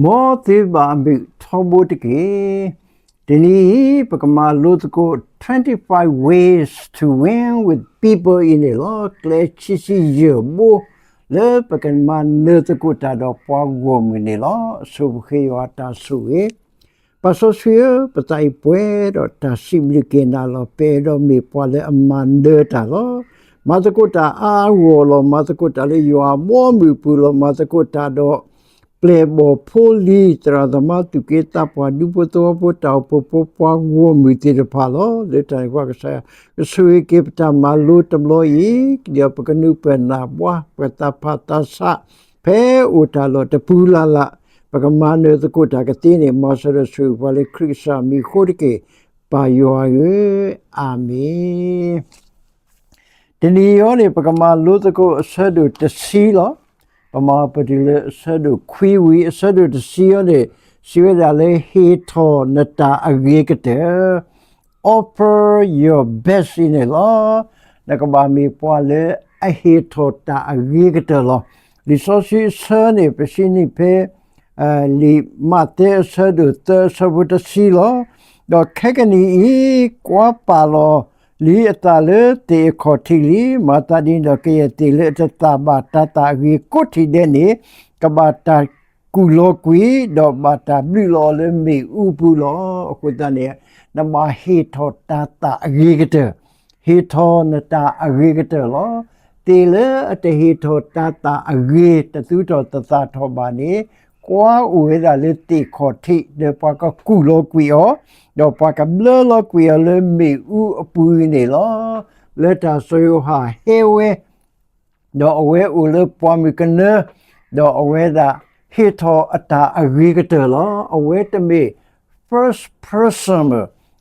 မ်သုဘၣ်မုာ်ထီဘိတက့ၢ်. တနံၤအံၤ ပကမၤလိသကိး twenty-five ways to win with people အံၤန့ၣ်လီၤ. ကျဲခံဆံယဲၢ်ဘိ လၢပကမၤနၢၤသကိးတၢ်ဒီးပှၤဂီၢ်မုၢ်န့ၣ်လီၤ. အဆိပဃ့ယွၤတၢ်ဆိၣ်ဂ့ၤ ပၢ်စီဆှံဧၢ, ပသးအံၤပှဲၤဒီးတၢ်စံးဘျုးက့ၤနၤလီၤ. ပအဲၣ်ဒိးမ့ၢ်ပှၤလၢအမၤနၢၤတၢ်လီၤ. မၤသကိးတၢ်အါအါဂီၢ်ဂီၢ်လီၤ. မၤသကိးတၢ်လၢယွၤအဘီအမုၢ်အပူၤလီၤ. မၤသကိးတၢ်ဒီး ပျဲၢ်ဘီၣ်ဖိလံၤ သရၣ်သမါသူၣ်က့သးပှၢ် ဒူဖိသဝီဖိ တၢ်အိၣ်ဖှိၣ်ဖိ ပှၤဂီၢ်မုၢ်သ့ၣ်တဖၣ်လီၤ. လၢတၢ်န့ၣ်အဃိ ကစၢ်ယွၤ ကဆိၣ်ဂ့ၤက့ၤပတၢ်မၤလိတဘျီအံၤ ဒီးပကနုာ်ပၢၢ်နၢ်ဘှါ ပသးဖးသးဆး ဖဲအိၣ်တၢ်လီၢ်တပူၤလၢ်လၢ် ပကမၤနၢၤသကိးတၢ်ကသ့န့ၣ် မ်စၢၤဒီးဆိၣ်ဂ့ၤပှၤလၢခရံာ်ကစၢ်မံၤအဃိတက့ၢ်, ပၢ်ယွၤဧၢ, အၤမ့ၣ်. တနံၤအံၤန့ၣ် ပကမၤလိသကိးအဆၢဒိၣ်တဆံလီၤ. ပမၤပတုၤလၢအဆၢဒိၣ်ခွံဝံၤ အဆၢဒိၣ်တဆံအံၤန့ၣ် စံးဝဲဒၣ်လၢ ဟ့ၣ်ထီၣ်နတၢ်အဂ့ၤကတၢၢ် offer your best အံၤန့ၣ်လီၤ. နကဘၣ်မ့ၢ်ပှၤလၢအဟ့ၣ်ထီၣ်တၢ်အဂ့ၤကတၢၢ်လီၤ. လံာ်စီဆှံအဆၢန့ၣ် ပစံးန့ၢ်ဖဲ လံာ်မးသဲအဆၢဒိၣ်သၢအဆၢဖိတဆံလီၤ. ဒီးခဲကနံၣ်အံၤ ကွၢ်ပာ်လီၤလံအသးလၢသ့ၣ်အခီၣ်ထံးလံ. မၤသးဒ်န့ၣ်ဒီး ကယဲၢ်သ့ၣ်လၢအတသၣ်ဘၣ်တၢ်သၣ်အဂ့ၤကိးထံၣ်ဒဲးန့ၣ် ကဘၣ်တၢ်ကူၣ်လီၤကွံာ် ဒီးဘၣ်တၢ်ဘျုးလီၤအီၤလၢမ့ၣ်အူအပူၤလီၤ. အဃိသတးန့ၣ် နဘၣ်ဟ့ၣ်ထီၣ်တၢ်သၣ်အဂ့ၤကတၢၢ် ဟ့ၣ်ထီၣ်နတၢ်အဂ့ၤကတၢၢ်လီၤ. သ့ၣ်လၢအတဟ့ၣ်ထီၣ်တၢ်သၣ်အဂ့ၤ တသူထီၣ်တသၣ်ထီၣ်ဘၣ်န့ၣ် ကွၢ်အိၣ်ဝဲဒၣ်လၢသ့ၣ်ခီၣ်ထံး ဒီးပှၤကကူၣ်လီၤကွံာ်အီၤ, ဒီးပှၤကဘျၢလီၤကွံာ်အီၤလၢမ့ၣ်အူအပူၤအံၤန့ၣ်လီၤ. လၢတၢ်စီၤယိၤဟၣ်ဟဲဝဲ ဒီးအဝဲအိၣ်လၢပှၢ်မုၢ်ကနၢ, ဒီးအဝဲဒၣ်ဟ့ၣ်ထီၣ်အတၢ်အဂ့ၤကတၢၢ်လီၤ. အဝဲတမ့ၢ် first person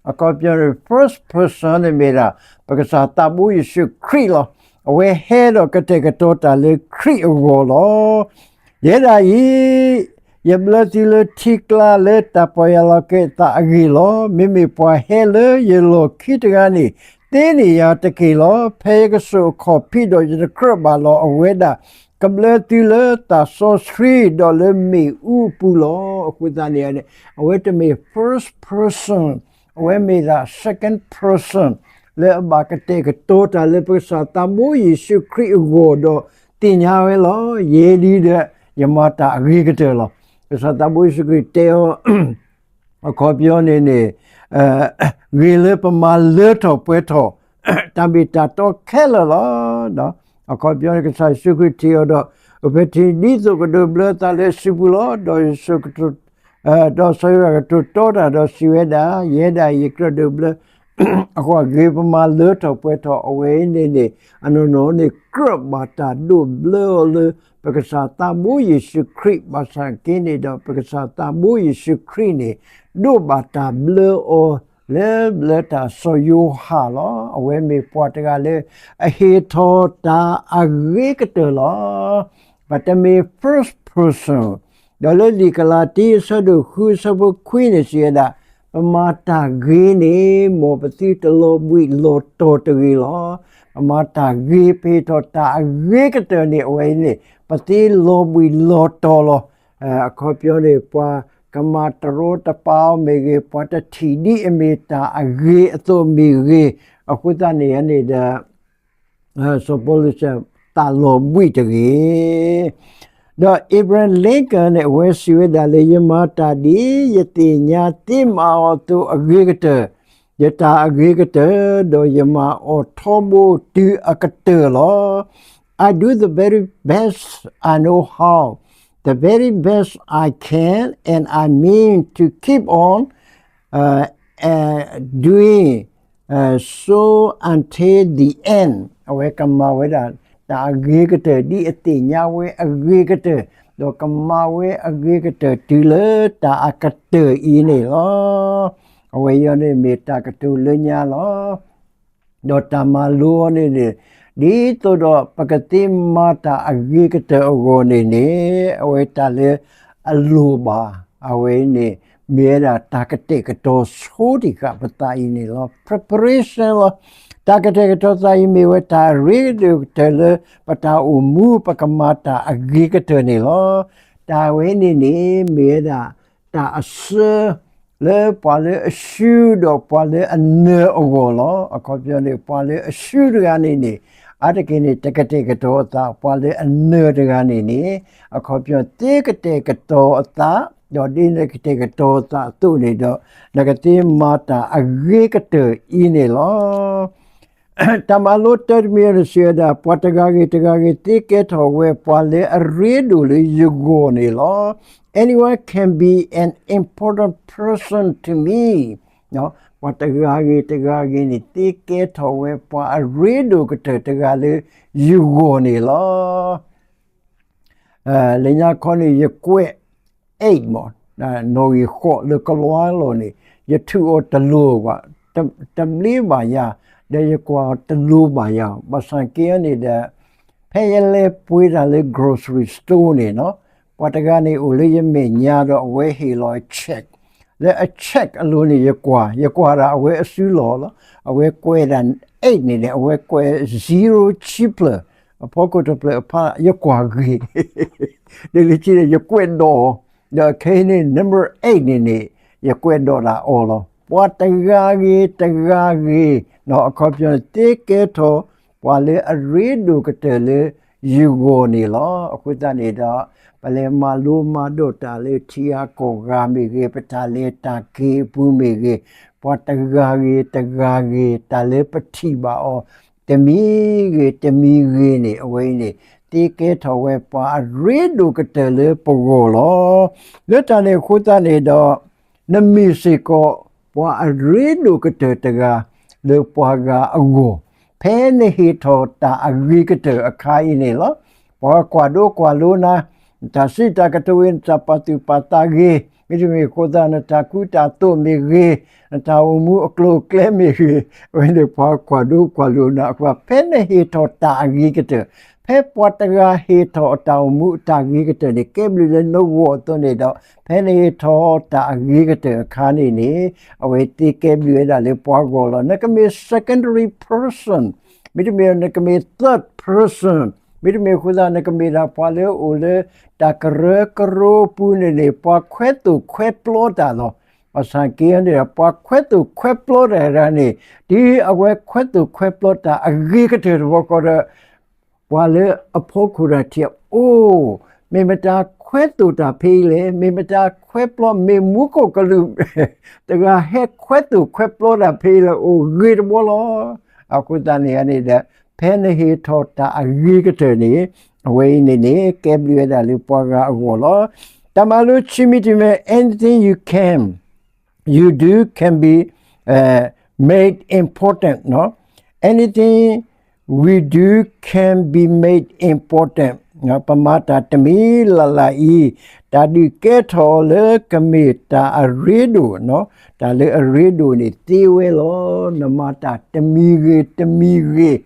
အခီပညီန့ၣ် first person န့ၣ်မ့ၢ်ဒၣ် ပကစၢ်သးဘိယ့ၣ်ၡူးခရံာ်လီၤ. အဝဲဟဲဒီးကတဲာ်ကတီၤတၢ်လၢခရံာ်အဂီၢ်လီၤ. ယဲဒၣ်အံၤ ယဘျၢသုလၢထံကျါလၢတၢ်ပီၢ်ယၢ်လီၤက့ၤအသးအဂ့ၢ်လီၤ. မ့မ့ၢ်ပှၤဟဲလၢယလီၢ်ခံတဂၤန့ၣ် သ့န့ၢ်ယၤတက့ၢ်လီၤ. ဖဲယကစိာ်အခီၣ်ဖံးဒီးယတကြၢးဘၣ်လီၤ. အဝဲဒၣ်ကဘျၢသုလၢသးစီဆှံ ဒီးလၢမ့ၣ်အူအပူၤလီၤ. အဃိသတးန့ၣ်န့ၣ် အဝဲတမ့ၢ် first person, အဝဲမ့ၢ်ဒၣ် second person လၢအဘၣ်ကတဲာ်ကတီၤတၢ်လၢပကစၢ်သးဘိယ့ၣ်ၡူးခရံာ်အဂီၢ်ဒီးသ့ၣ်ညါဝဲလီၤ. ယဲဒၣ်ဒီး ယမၤတၢ်အဂ့ၤကတၢၢ်လီၤ. ကစၢ်သးဘိယ့ၣ်ၡူးခရံာ်တဲအီၤ အခီပညီန့ၣ်န့ၣ် ဂ့ၤလၢပမၤလၢထီၣ်ပှဲၤထီၣ် တၢ်မ့ၢ်တၢ်တီခဲလၢာ်လီၤ. အခီပညီန့ၣ် ကစၢ်ယ့ၣ်ၡူးခရံာ်ထံၣ်အီၤဒီး အဝဲထံၣ် ဒ်သိးကဒိးဘျၢသးလၢအစုပူၤလီၤ. ဒီးယ့ၣ်ၡူးကတိၤ ဒီးစီၤယိၤဟၣ်ကတိၤတီတၢ်ဒီးစံးဝဲဒၣ်, ယဲဒၣ်အံၤယကြၢးဒိးဘျၢ အဃိ ဂ့ၤပမၤလၢထီၣ်ပှဲၤထီၣ်အဝဲအံၤန့ၣ်န့ၣ် အနီၢ်နီၢ်န့ၣ် ကြၢးဘၣ်တၢ်ဒိးဘျၢအီၤလၢ ပကစၢ်သးဘိယ့ၣ်ၡူးခရံာ် ဘၣ်ဆၣ်က့န့ၣ်ဒီး ပကစၢ်သးဘိယ့ၣ်ၡူးခရံာ်န့ၣ် ဒိးဘၣ်တၢ်ဘျၢအီၤ လၢဘျၢတၢ်စီၤယိၤဟၣ်လီၤ. အဝဲမ့ၢ်ပှၤတဂၤလၢ အဟ့ၣ်ထီၣ်တၢ်အဂ့ၤကတၢၢ်လီၤ. ပတမ့ၢ် first person ဒီးလၢလံာ်ကလၤတံ အဆၢဒိၣ်ဃု အဆၢဖိခွံန့ၣ်စံးဝဲဒၣ်, ပမၤတၢ်ဂ့ၤန့ၣ် မ်ပသုတလီၤဘှံးလီၤတီၤတဂ့ၤလီၤ. ပမၤတၢ်ဂ့ၤ ပဟ့ၣ်ထီၣ်တၢ်အဂ့ၤကတၢၢ်န့ၣ် အဝဲအံၤန့ၣ် ပသ့လီၤဘှံးလီၤတီၤလီၤ. အခီပညီန့ၣ် ပှၤကမၤတရီတပါအီၤမ့ၢ်ဂ့ၤ, ပှၤတထံၣ်ဒ်အမ့ၢ်တၢ်အဂ့ၤအသိးမ့ၢ်ဂ့ၤ, အဃိသတးန့ၣ်န့ၣ်ဒီး စီၤပီလူးစံး သးလီၤဘှံးတဂ့ၤ. ဒီး Abraham Lincoln န့ၣ် အဝဲစံးဝဲဒၣ်လၢ ယမၤတၢ်ဒ်ယသ့ၣ်ညါသ့မၤအီၤအသိးအဂ့ၤကတၢၢ်, ယတၢ်အဂ့ၤကတၢၢ်, ဒီးယမၤအီၤထီဘိတုၤအကတၢၢ်လီၤ. I do the very best I know how, the very best I can, and I mean to keep on uh, uh, doing uh, so until the end. အဝဲကမၤဝဲဒၣ် တၢ်အဂ့ၤကတၢၢ် ဒ်အသ့ၣ်ညါဝဲအဂ့ၤကတၢၢ်, ဒီးကမၤဝဲအဂ့ၤကတၢၢ်တုၤလၢတၢ်အကတၢၢ်အံၤန့ၣ်လီၤ. အဝဲအံၤန့ၣ်မ့ၢ်တၢ်ကတိၤလၢညါလီၤ. ဒီးတၢ်မၤလိအီၤန့ၣ်န့ၣ် ဒ်သိးဒီးပကသ့မၤတၢ်အဂ့ၤကတၢၢ်အဂီၢ်န့ၣ်န့ၣ် အဝဲတၢ်လၢအလိၣ်ဘၣ် အဝဲန့ၣ် မ့ၢ်ဝဲဒၣ်တၢ်ကတဲာ်ကတီၤဆိတံၢ်ဃာ်ပသးအံၤန့ၣ်လီၤ. Preparation လီၤ. တၢ်ကတဲာ်ကတီၤသးအံၤမ့ၢ်ဝဲတၢ်ရ့ဒိၣ်ကတၢၢ်လၢ ပတၢ်အိၣ်မူ ပကမၤတၢ်အဂ့ၤကတၢၢ်န့ၣ်လီၤ. တၢ်ဝဲန့ၣ်န့ၣ် မ့ၢ်ဝဲဒၣ် တၢ်အစၢ လၢပှၤလၢအရှုဒီးပှၤလၢအနၢၤအဂီၢ်လီၤ. အခီပညီန့ၣ် ပှၤလၢအရှုတဂၤန့ၣ်န့ၣ် အါတက့ၢ်န့ၣ် တကတဲာ်ကတီၤအသး, ပှၤလၢအနၢၤတဂၤန့ၣ်န့ၣ် အခီပညီသ့ကတဲာ်ကတီၤအသး, ဒီးဒ်နကတဲာ်ကတီၤအသးအသိးန့ၣ်ဒီး နကသ့မၤတၢ်အဂ့ၤကတၢၢ်အံၤန့ၣ်လီၤ. တၢ်မၤလိတၢ်တမံၤအံၤန့ၣ်စံးဝဲဒၣ်, ပှၤတဂၤဂ့ၤတဂၤဂ့ၤ သ့ကဲထီၣ်ဝဲပှၤလၢအရ့ဒိၣ်လၢယဂီၢ်န့ၣ်လီၤ. Anyone can be an important person to me. ပှၤတဂၤဂ့ၤတဂၤဂ့ၤန့ၣ် သ့ကဲထီၣ်ဝဲပှၤအရ့ဒိၣ်ကတၢၢ်တဂၤလၢယဂီၢ်န့ၣ်လီၤ. လၢညါခီန့ၣ် ယကွဲး eight မး, နီၣ်ဂံၢ်ဃိးလၢကလံးလီၤန့ၣ် ယထုးအီၤတလိၤဘၣ်, တဘျ့ဘၣ်ယၤ, ဒီးယကွၢ်အီၤတလိၤဘၣ်ယၤ, ဘၣ်ဆၣ်က့န့ၣ်ဒီး ဖဲယလဲၤပှ့ၤတၢ်လၢ grocery store န့ၣ်နီၤ, ပှၤတဂၤန့ၣ်အိၣ်လၢယမဲာ်ညါဒီးအဝဲဟ့ၣ်လီၤ check, လၢအ check အလိၤန့ၣ် ယကွၢ်, ယကွၢ်ဒၣ်အဝဲအစုလီၢ်လီၤ, အဝဲကွဲးဒၣ် eight န့ၣ်န့ၣ် အဝဲကွဲး zero ခံဖျၢၣ်, အဖီခိၣ်တဖျၢၣ်အဖီ ယကွၢ်ဂ့ၤ ဒ်လဲၣ်ဂ့ၤန့ၣ် ယကွဲးဒိးအီၤ, ဒီးခဲအံၤန့ၣ် number eight န့ၣ်န့ၣ် ယကွဲးဒိးဒၣ်အီၤလီၤ. ပှၤတဂၤဂ့ၤတဂၤဂ့ၤ, အခီပညီန့ၣ် သ့ကဲထီၣ် ပှၤလၢအရ့ဒိၣ်ကတၢၢ်လၢယဂီၢ်န့ၣ်လီၤ. အဃိသတးန့ၣ်ဒီး ပလဲၤမၤလိမၤဒိးတၢ်လၢထံဂၤကီၢ်ဂၤမ့ၢ်ဂ့ၤ, ပတၢ်လဲၤတၢ်က့ၤအပူၤမ့ၢ်ဂ့ၤ, ပှၤတဂၤဂ့ၤတဂၤဂ့ၤ တၢ်လၢပထံၣ်ဘၣ်အီၤ တမံၤဂ့ၤတမံၤဂ့ၤန့ၣ် အဝဲအံၤန့ၣ် သ့ကဲထီၣ်ဝဲပှၤအရ့ဒိၣ်ကတၢၢ်လၢပဂီၢ်လီၤ. လၢတၢ်န့ၣ်အဃိသတးန့ၣ်ဒီး နမ့ၢ်စ့ၢ်ကီး ပှၤအရ့ဒိၣ်ကတၢၢ်တဂၤ လၢပှၤဂၤအဂီၢ်, ဖဲနဟ့ၣ်ထီၣ်တၢ်အဂ့ၤကတၢၢ်အခါအံၤန့ၣ်လီၤ. ပှၤကွၢ်ဒိကွၢ်လိနၤ, နတၢ်စံးတၢ်ကတိၤဂ့ၤ, နတၢ်ပာ်သူၣ်ပာ်သးဂ့ၤ, မ့တမ့ၢ်အဃိသတး နတၢ်ကူတၢ်သိးမ့ၢ်ဂ့ၤ, နတၢ်အိၣ်မူအကျိၤအကျဲမ့ၢ်ဂ့ၤ, အဝဲန့ၣ်ပှၤကွၢ်ဒိကွၢ်လိနၤအဃိ ဖဲနဟ့ၣ်ထီၣ်တၢ်အဂ့ၤကတၢၢ်, ဖဲပှၤတဂၤဟ့ၣ်ထီၣ်အတၢ်အိၣ်မူအတၢ်ဂ့ၤကတၢၢ်န့ၣ် ကဲဘျုးလၢနဂီၢ်အသိးန့ၣ်ဒီး ဖဲနဟ့ၣ်ထီၣ်တၢ်အဂ့ၤကတၢၢ်အခါန့ၣ်န့ၣ် အဝဲသ့ကဲဘျုးဝဲဒၣ်လၢပှၤဂီၢ်လီၤ. နကမ့ၢ် secondary person, မ့တမ့ၢ်နကမ့ၢ် third person, မ့တမ့ၢ်အဃိသတး နကမ့ၢ်ဒၣ်ပှၤလၢအအိၣ်လၢ တၢ်ကရၢကရိအပူၤန့ၣ်န့ၣ် ပှၤခွဲးသိၣ်ခွဲးပျီတၢ်လီၤ. ဘၣ်ဆၣ်က့န့ၣ် ပှၤခွဲးသိၣ်ခွဲးပျီတၢ်ဒၣ်န့ၣ် ဒ်အဝဲခွဲးသိၣ်ခွဲးပျီတၢ်အဂ့ၤကတၢၢ်တဘျီဃီဒီး ပှၤလၢအဖီခိၣ်တၢ်ထံၣ် အိၣ် မ့ၢ်မတၤခွဲးသိၣ်တၢ်ဖဲအံၤလဲၣ်, မ့ၢ်မတၤခွဲးပျီ မ့ၢ်မူခိၣ်ကလူး တဂၤဟဲခွဲးသိၣ်ခွဲးပျီတၢ်ဖဲအံၤလၢအိၣ်ဂ့ၤတဘျီလီၤ. အဃိသတးန့ၣ်န့ၣ်ဒီး ဖဲနဟ့ၣ်ထီၣ်တၢ်အဂ့ၤကတၢၢ်န့ၣ် အဝဲအံၤန့ၣ်န့ၣ် ကဲဘျုးဝဲဒၣ်လၢပှၤဂၤအဂီၢ်လီၤ. တၢ်မၤလိခံမံၤတမံၤ anything you can you do can be made important, no? Anything we do can be made important. ပမၤတၢ်တမံၤလၢ်လၢ်အံၤ တၢ်ဒုးကဲထီၣ်လၢကမ့ၢ်တၢ်အရ့ဒိၣ်, တၢ်လၢအရ့ဒိၣ်န့ၣ်သ့ဝဲလီၤ. နမၤတၢ်တမံၤဂ့ၤတမံၤဂ့ၤ,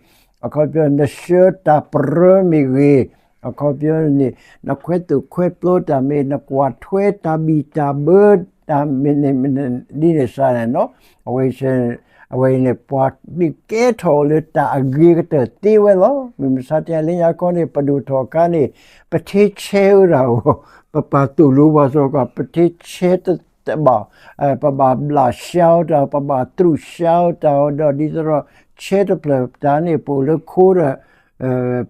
အခီပညီ နဆှၢတၢ်ပရၢမ့ၢ်ဂ့ၤ, အခီပညီန့ၣ် နခွဲးသိၣ်ခွဲးပျီတၢ်မ့ၢ် နကွၢ်ထွဲတၢ်ဘံၣ်တၢ်ဘၢတၢ်မ့ၢ်န့ၣ် ဒ်န့ၣ်စ့ၢ်န့ၣ် အဝဲအံၤန့ၣ် ပှၤဒုးကဲထီၣ်လၢတၢ်အဂ့ၤကတၢၢ်သ့ဝဲလီၤ. မ့ၢ်မဆါတနံၤညါခီန့ၣ် ပဒိၣ်ထီၣ်အခါန့ၣ် ပထ့ဆဲးဝဲဒၣ်အီၤ, ပပာ်သိၣ်လိပှၤစီၤကီး ပထ့ဆဲးတဘၣ်, ပဘၣ်ဘျးဆှါအီၤတၢ်, ပဘၣ်တြူးဆှါအီၤတၢ်ဒီး ဒ်သိးဒီး ဆဲးတဖျၢၣ်တၢ်န့ၣ် ပအိၣ်လၢခိဒီး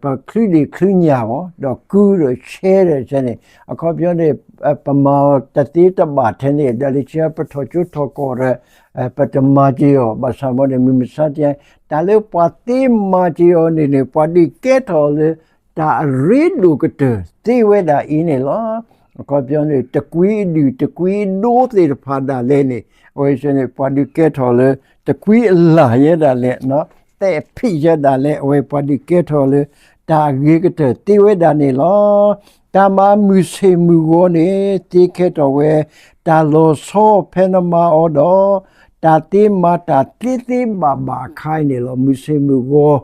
ပချုးဒံးချုးညၣ်ဘၣ် ဒီးကုဒီးဆဲးဒီးဆဲးန့ၣ် အခီပညီန့ၣ် ပမၤအီၤတသ့တဘၣ်ထဲန့ၣ် ဒီးလၢခံပထီၣ်ကၠိထီၣ်ကီၢ်ဒီး ပတမၤက့ၤအီၤ ဘၣ်ဆၣ်မ့ၢ်န့ၣ် မ့ၢ်မဆါတနံၤ တၢ်လၢပှၤသ့မၤက့ၤအီၤန့ၣ်န့ၣ် ပှၤဒုးကဲထီၣ်လၢ တၢ်အရ့ဒိၣ်ကတၢၢ်သ့ဝဲဒၣ်အံၤန့ၣ်လီၤ. အခီပညီန့ၣ် တကွံအဒုၣ်တကွံအဒိသ့ၣ်တဖၣ်ဒၣ်လဲာ်န့ၣ် အဝဲအံၤန့ၣ် ပှၤဒုးကဲထီၣ်လၢ တကွံအလၢ်ယဲဒၣ်လဲာ် သဲးဖံးယဲဒၣ်လဲာ် အဝဲပှၤဒုးကဲထီၣ်လၢ တၢ်အဂ့ၤကတၢၢ်သ့ဝဲဒၣ်န့ၣ်လီၤ. တၢ်မၤမုၢ်ဆ့ၣ်မုၢ်ဂီၤန့ၣ် သ့ကဲထီၣ်ဝဲ တၢ်လီၤဆီဖဲနမၤအီၤဒီး တၢ်သ့မၤတၢ်သ့သ့ဘၣ်ဘၣ်အခါအံၤန့ၣ်လီၤ. မုၢ်ဆ့ၣ်မုၢ်ဂီၤ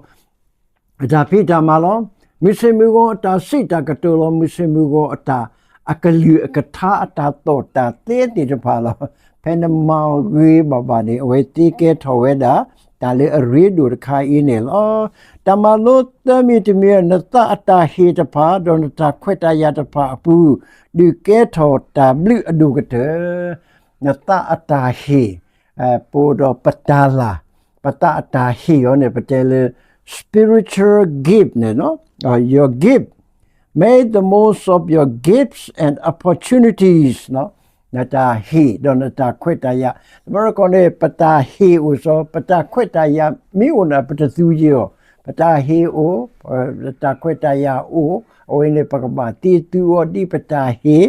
အတၢ်ဖံးတၢ်မၤလီၤ. မုၢ်ဆ့ၣ်မုၢ်ဂီၤအတၢ်စံးတၢ်ကတိၤလီၤ. မုၢ်ဆ့ၣ်မုၢ်ဂီၤအတၢ် အကလုၢ်အကထါအတၢ်သီၣ်တၢ်သဲသ့ၣ်တဖၣ်လီၤ. ဖဲနမၤအီၤဂ့ၤဘၣ်ဘၣ်န့ၣ် အဝဲသ့ကဲထီၣ်ဝဲဒၣ် တၢ်လၢအရ့ဒိၣ်တခါအံၤန့ၣ်လီၤ. တၢ်မၤလိသၢမံၤတမံၤ, နသးအတၢ်ဟ့ၣ်တဖၣ် ဒီးနတၢ်ခွဲးတၢ်ယာ်တဖၣ်အပူၤ ဒုးကဲထီၣ်တၢ်ဘျုးအဒိၣ်ကတၢၢ်. နသးအတၢ်ဟ့ၣ်, ပအိၣ်ဒီးပတၤလၤ, ပသးအတၢ်ဟ့ၣ်အီၤန့ၣ် ပတဲလၢ spiritual gift န့ၣ်, your gift. Make the most of your gifts and opportunities. နတၢ်ဟ့ၣ်ဒီးနတၢ်ခွဲးတၢ်ယာ်, တဘျီတခီၣ်န့ၣ် ပတၢ်ဟ့ၣ်အိၣ်စီ, ပတၢ်ခွဲးတၢ်ယာ်မ့ၢ်အိၣ်န့ၣ် ပတသူယ့ၤအီၤ, ပတၢ်ဟ့ၣ်အိၣ်, တၢ်ခွဲးတၢ်ယာ်အိၣ်, အဝဲန့ၣ် ပကဘၣ်သ့သူအီၤ ဒ်ပတၢ်ဟ့ၣ်,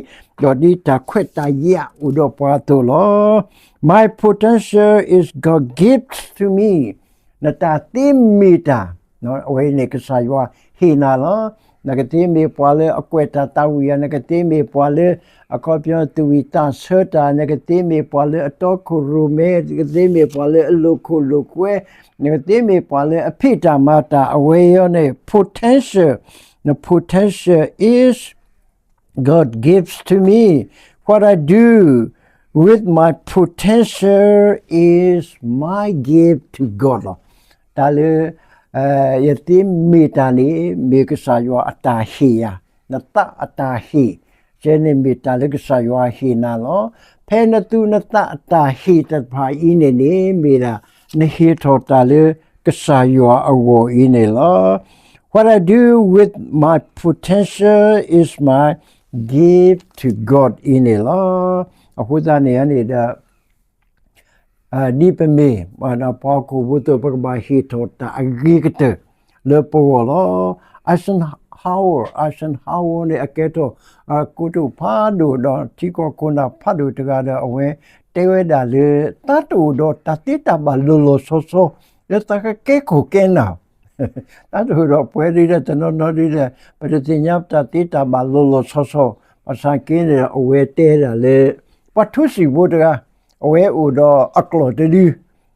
ဒီးဒ်တၢ်ခွဲးတၢ်ယာ်အိၣ်ဒီးပှၤအသိးလီၤ. My potential is God gift to me. နတၢ်သ့မ့ၢ်တၢ်, အဝဲန့ၣ် ကစၢ်ယွၤဟ့ၣ်နၤလီၤ. နကသ့မ့ၢ်ပှၤလၢအကွဲးတၢ်သးဝံၣ်ဧါ, နကသ့မ့ၢ်ပှၤလၢ အခီပညီသးဝံၣ်သးဆၢတၢ်, နကသ့မ့ၢ်ပှၤလၢအတီခိၣ်ရိၣ်မဲ, နကသ့မ့ၢ်ပှၤလၢအလိာ်ခိၣ်လိာ်ကွဲ, နကသ့မ့ၢ်ပှၤလၢအဖံးတၢ်မၤတၢ်, အဝဲအံၤန့ၣ် potential, န potential is God gives to me. What I do with my potential is my gift to God လီၤ. တၢ်လၢ ယသ့မ့ၢ်တၢ်န့ၣ် မ့ၢ်ကစၢ်ယွၤအတၢ်ဟ့ၣ်ယၤ, နသးအတၢ်ဟ့ၣ်, ကဲန့ၣ်မ့ၢ်တၢ်လၢကစၢ်ယွၤဟ့ၣ်နၤလီၤ. ဖဲနသူနသးအတၢ်ဟ့ၣ်တဖၣ်အံၤန့ၣ်န့ၣ် မ့ၢ်ဒၣ် နဟ့ၣ်ထီၣ်တၢ်လၢကစၢ်ယွၤအဂီၢ်အံၤန့ၣ်လီၤ. What I do with my potential is my gift to God အံၤန့ၣ်လီၤ. အဃိသတးန့ၣ်န့ၣ်ဒီး ဒ်ပမ့ၢ် ပှၤဟီၣ်ခိၣ်ဖိအသိး ပကဘၣ်ဟ့ၣ်ထီၣ်တၢ်အဂ့ၤကတၢၢ်လၢပဂီၢ်လီၤ. Eisenhower, Eisenhower န့ၣ် အကဲထီၣ် ကိတိာ်ဖးဒိၣ်ဒီးထံကီၢ်ခိၣ်နၢ်ဖးဒိၣ်တဂၤဒီး အဝဲတဲဝဲဒၣ်လၢ သးတအိၣ်ဒီးတၢ်သ့တၢ်ဘၣ်လီၤလီၤဆီဆီ လၢသးကကဲခိၣ်ကဲနၢ် တၢ်တအိၣ်ဒီးပှဲၤဒ်လဲၣ် တနီၤနီၤဒ်လဲၣ် ပတသ့ၣ်ညါပတၢ်သ့တၢ်ဘၣ်လီၤလီၤဆီဆီ, ဘၣ်ဆၣ်က့န့ၣ် အဝဲတဲဒၣ်လၢ ပှၤထူစံာ်ဖိတဂၤ, အဝဲအိၣ်ဒီးအကျီၢ်တဒု,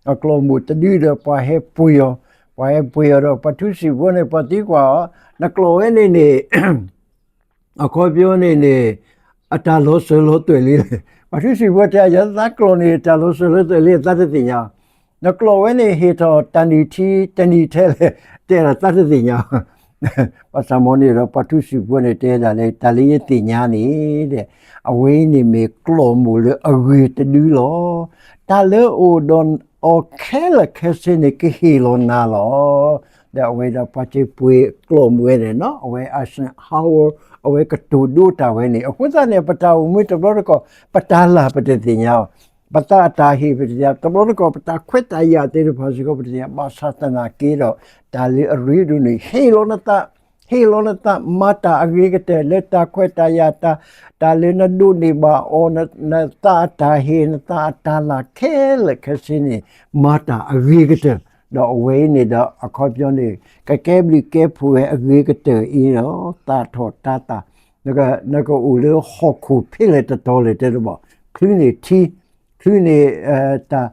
အကျီၢ်မိၢ်တဒုဒီးပှၤဟဲပှ့ၤအီၤ, ပှၤဟဲပှ့ၤအီၤဒီး ပှၤထူစံာ်ဖိန့ၣ် ပှၤသံကွၢ်အီၤ, နကျီၢ်ဝဲန့ၣ်န့ၣ် အခီပညီန့ၣ်န့ၣ် အတၢ်လီၤစၢၤလီၤသွဲၣ်လံလဲၣ်. ပှၤထူစံာ်ဖိတဲ ယသးကျီၢ်န့ၣ် တၢ်လီၤစၢၤလီၤသွဲၣ်လံ သးတသ့ၣ်ညါ, နကျီၢ်ဝဲန့ၣ် ဟ့ၣ်ထီၣ်တၢ်နုၢ်ထံ တနံၤထဲလဲၣ် တဲဒၣ်သးတသ့ၣ်ညါ, ဘၣ်ဆၣ်မ့ၢ်န့ၣ်ဒီး ပှၤထူစံာ်ဖိန့ၣ်တဲဒၣ်လၢ တၢ်လၢယသ့ၣ်ညါန့ၣ် အဝဲအံၤန့ၣ်မ့ၢ်ကျီၢ်မိၢ်လၢအဂ့ၤတဒုလီၤ. တၢ်လၢအိၣ်ဒီးအီၤခဲလၢာ်ခဲဆ့န့ၣ် ကဟ့ၣ်လီၤနၤလီၤ. ဒီးအဝဲဒီးပှၤစ့ပှ့ၤကျီၢ်မိၢ်ဝဲန့ၣ် အဝဲ Eisenhower အဝဲကတိၤဒိတၢ်ဝဲန့ၣ် အဃိသတးန့ၣ် ပတၢ်အိၣ်မူတဘျီတခီၣ် ပတၢ်လၢ်ပတသ့ၣ်ညါ, ပသးအတၢ်ဟ့ၣ်ပတသ့ၣ်ညါ, တဘျီတခီၣ် ပတၢ်ခွဲးတၢ်ယာ်သ့ၣ်တဖၣ်စ့ၢ်ကီးပတသ့ၣ်ညါ, ဘၣ်ဆၣ်သနာ်က့ဒီး တၢ်လၢအရ့ဒိၣ်န့ၣ် ဟ့ၣ်လီၤနသး ဟ့ၣ်လီၤနသး မၤတၢ်အဂ့ၤကတၢၢ်လၢတၢ်ခွဲးတၢ်ယာ်တၢ်, တၢ်လၢနဒိးန့ၢ်ဘၣ်အီၤ နသးအတၢ်ဟ့ၣ် နသးအတၢ်လၢ်ခဲလၢာ်ခဲဆ့န့ၣ် မၤတၢ်အဂ့ၤကတၢၢ်, ဒီးအဝဲအံၤန့ၣ်ဒီးအခီပညီန့ၣ် ကကဲဘျုးကဲဖှိၣ်ဝဲအဂ့ၤကတၢၢ်အံၤဒီး သးထီၣ်တၤသၣ်, နကအိၣ်လၢဟီၣ်ခိၣ်ဖဲလဲၣ်တတီၤလဲၣ်တဲတဘၣ်, ချုးန့ၢ်ထံ ချုးန့ၢ် တၢ်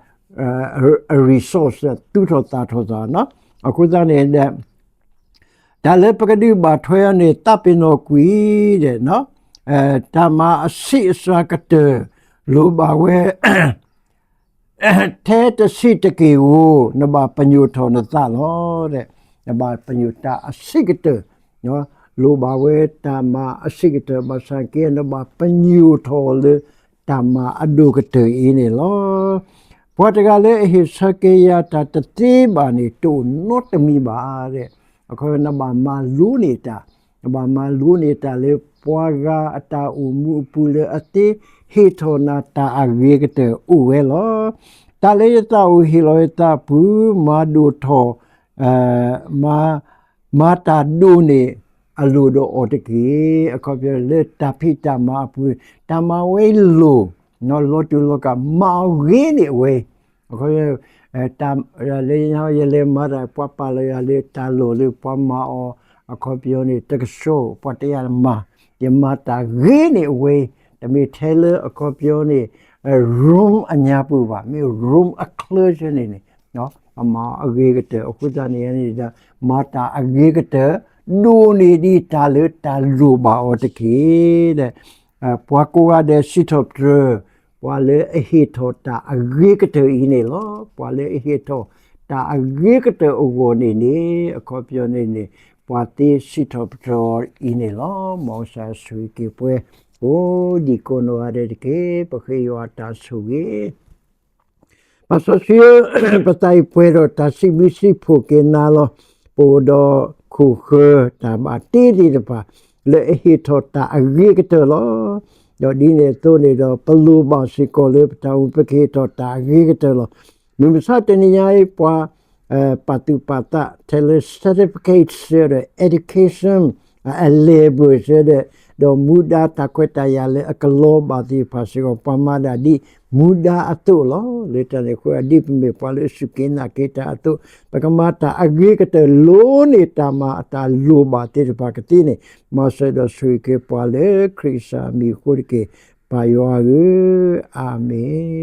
resource သူၣ်ထီၣ်သးထီၣ်သး, အဃိသတးန့ၣ် တၢ်လၢပကဒုးဘၣ်ထွဲအီၤန့ၣ် သးပ့ၤနီၣ်ကွံာ်ဒီး တၢ်မၤအဆံးအစှၤကတၢၢ် လိၣ်ဘၣ်ဝဲ ထဲတဆံးတက့ၢ်ဧိၤ နဘၣ်ပညိၣ်ထီၣ်နသးလီၤ. နဘၣ်ပညိၣ်တၢ်အဆံးကတၢၢ်, လိၣ်ဘၣ်ဝဲတၢ်မၤအဆံးကတၢၢ် ဘၣ်ဆၣ်က့ နဘၣ်ပညိၣ်ထီၣ်လၢတၢ်မၤအဒိၣ်ကတၢၢ်အံၤန့ၣ်လီၤ. ပှၤတဂၤလၢအဟ့ၣ်ဆၢက့ၤယၤတၢ်တသ့ဘၣ်န့ၣ် တအိၣ်နီတမံၤဘၣ်. အခီ နဘၣ်မၤလိန့ၢ်တၢ်, နဘၣ်မၤလိန့ၢ်တၢ်လၢပှၤဂၤအတၢ်အိၣ်မူအပူၤလၢအသ့ဟ့ၣ်ထီၣ်နၤတၢ်အဂ့ၤကတၢၢ်အိၣ်ဝဲလီၤ. တၢ်လၢယသးအိၣ်ဟ့ၣ်လီၤယသးအပူၤ မၤဒိၣ်ထီၣ် မၤ မၤတၢ်ဒိၣ်န့ၣ် အလိၣ်ဒီးအီၤတက့ၢ်. အခီပညီလၢတၢ်ဖံးတၢ်မၤအပူၤ တၢ်မၤဝဲလိၣ်, လီၤတူာ်လီၤကာ် မၤအီၤဂ့ၤန့ၢ်အဝဲ, အခီ လၢယလဲၤမၤတၢ် ပှၤပာ်လီၤယၤလၢတၢ်လီၢ်လၢပှၤမၤအီၤ အခီပညီန့ၣ် တကဆှီ ပှၤတဲယၤမၤ, ယမၤတၢ်ဂ့ၤန့ၢ်အဝဲ, တမ့ၢ်ထဲလၢအခီပညီန့ၣ် Rome အညါပူၤဘၣ်, မ့ၢ် Rome အချၢဆၢန့ၣ်န့ၣ် အမၤအဂ့ၤကတၢၢ် အဃိသတးန့ၣ်န့ၣ်ဒီး မၤတၢ်အဂ့ၤကတၢၢ် ဒိၣ်န့ၢ်ဒံးတၢ်လၢတၢ်လိၣ်ဘၣ်အီၤတက့ၢ်. ပှၤကိးဂၤဒဲးစံးထီၣ်ပတြၢၤ ပှၤလၢအဟ့ၣ်ထီၣ်တၢ်အဂ့ၤကတၢၢ်အံၤန့ၣ်လီၤ. ပှၤလၢအဟ့ၣ်ထီၣ် တၢ်အဂ့ၤကတၢၢ်အဂီၢ်န့ၣ်န့ၣ် အခီပညီန့ၣ်န့ၣ် ပှၤသ့စံးထီၣ်ပတြၢၤအီၤအံၤန့ၣ်လီၤ. မ်ကစၢ်ဆိၣ်ဂ့ၤက့ၤပှၤ ကိးဒံကိးနီၢ်ဂၤဒဲးတက့ၢ်. ပဃ့ယွၤအတၢ်ဆိၣ်ဂ့ၤ ပၢ်စီဆှံဧၢ, ပသးအံၤပှဲၤဒီးတၢ်စံးဘျုးစံးဖှိၣ်က့ၤနၤလီၤ. ပအိၣ်ဒီးခိၣ်ဃၢၤတၢ်ဘၣ်တ့သ့ၣ်တဖၣ် လၢအဟ့ၣ်ထီၣ်တၢ်အဂ့ၤကတၢၢ်လီၤ. ဒီးဒ်န့ၣ်အသိးန့ၣ်ဒီး ပလိၣ်ဘၣ်စ့ၢ်ကီးလၢပတၢ်အိၣ်မူ ပကဟ့ၣ်ထီၣ်တၢ်အဂ့ၤကတၢၢ်လီၤ. မုၢ်မဆါတနံၤညါအံၤ ပှၤ ပာ်သူၣ်ပာ်သးထဲလၢ certificate စ့ၢ်ဒီး education အ level စ့ၢ်ဒီး ဒီးမူဒါတၢ်ခွဲးတၢ်ယာ်လၢအကလီၤဘၣ်သ့ၣ်တဖၣ်စ့ၢ်ကီး ပှၤမၤဒၣ်ဒ်မူဒါအသိးလီၤ. လၢတၢ်န့ၣ်အဃိ ဒ်ပမ့ၢ်ပှၤလၢအစူၢ်က့ၤနာ်က့ၤတၢ်အသိး ပကမၤတၢ်အဂ့ၤကတၢၢ်လိၤန့ၢ်တၢ်မၤအတၢ်လိၣ်ဘၣ်သ့ၣ်တဖၣ်ကသ့န့ၣ် မ်စၢၤဒီးဆိၣ်ဂ့ၤက့ၤပှၤလၢခရံာ်ကစၢ်မံၤအဃိတက့ၢ်. ပၢ်ယွၤဧၢ, အၤမ့ၣ်.